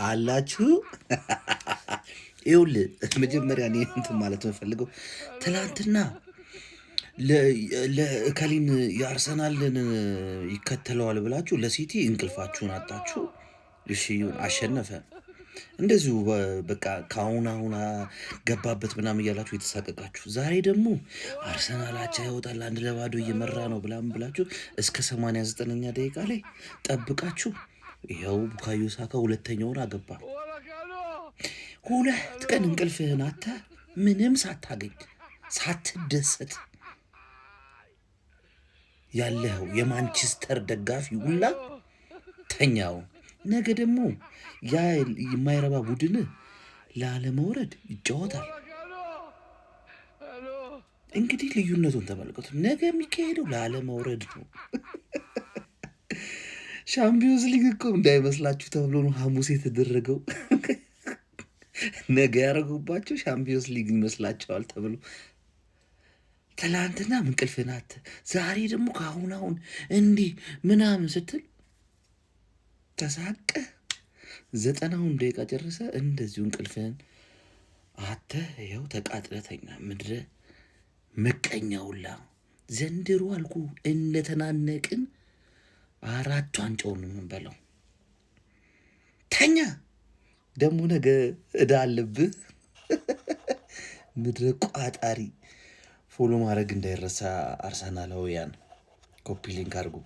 አላችሁ። ይኸውልህ፣ መጀመሪያ እኔ እንትን ማለት የምፈልገው ትላንትና ለእከሊን የአርሰናልን ይከተለዋል ብላችሁ ለሲቲ እንቅልፋችሁን አጣችሁ። እሺ ይሁን፣ አሸነፈ። እንደዚሁ በቃ ከአሁን አሁን ገባበት ምናምን እያላችሁ የተሳቀቃችሁ፣ ዛሬ ደግሞ አርሰናል አቻ ይወጣል፣ 1-0 እየመራ ነው ብላም ብላችሁ እስከ 89ኛ ደቂቃ ላይ ጠብቃችሁ ይኸው ቡካዮ ሳካ ሁለተኛውን አገባ። 2 ቀን እንቅልፍህን አጥተህ ምንም ሳታገኝ ሳትደሰት ያለኸው የማንቸስተር ደጋፊ ሁላ ተኛው። ነገ ደግሞ ያ የማይረባ ቡድን ላለመውረድ ይጫወታል። እንግዲህ ልዩነቱን ተመልከቱ። ነገ የሚካሄደው ላለመውረድ ነው። ሻምፒዮንስ ሊግ እኮ እንዳይመስላችሁ ተብሎ ነው ሐሙስ የተደረገው። ነገ ያደረጉባቸው ሻምፒዮንስ ሊግ ይመስላቸዋል ተብሎ ትላንትና እንቅልፍህን አጥተህ፣ ዛሬ ደግሞ ከአሁን አሁን እንዲህ ምናምን ስትል ተሳቀህ 90ውን ደቂቃ ጨርሰህ እንደዚሁ እንቅልፍህን አጥተህ ይኸው ተቃጥለህ ተኛ። ምድረ ምቀኛ ሁላ ዘንድሮ አልኩ እንደተናነቅን አራት ዋንጫውን ነው የምንበላው። ተኛ፣ ደግሞ ነገ እዳ አለብህ። ምድረ ቋጣሪ። Follow ማድረግ እንዳይረሳ አርሰናላውያን፣ copy link አድርጉ።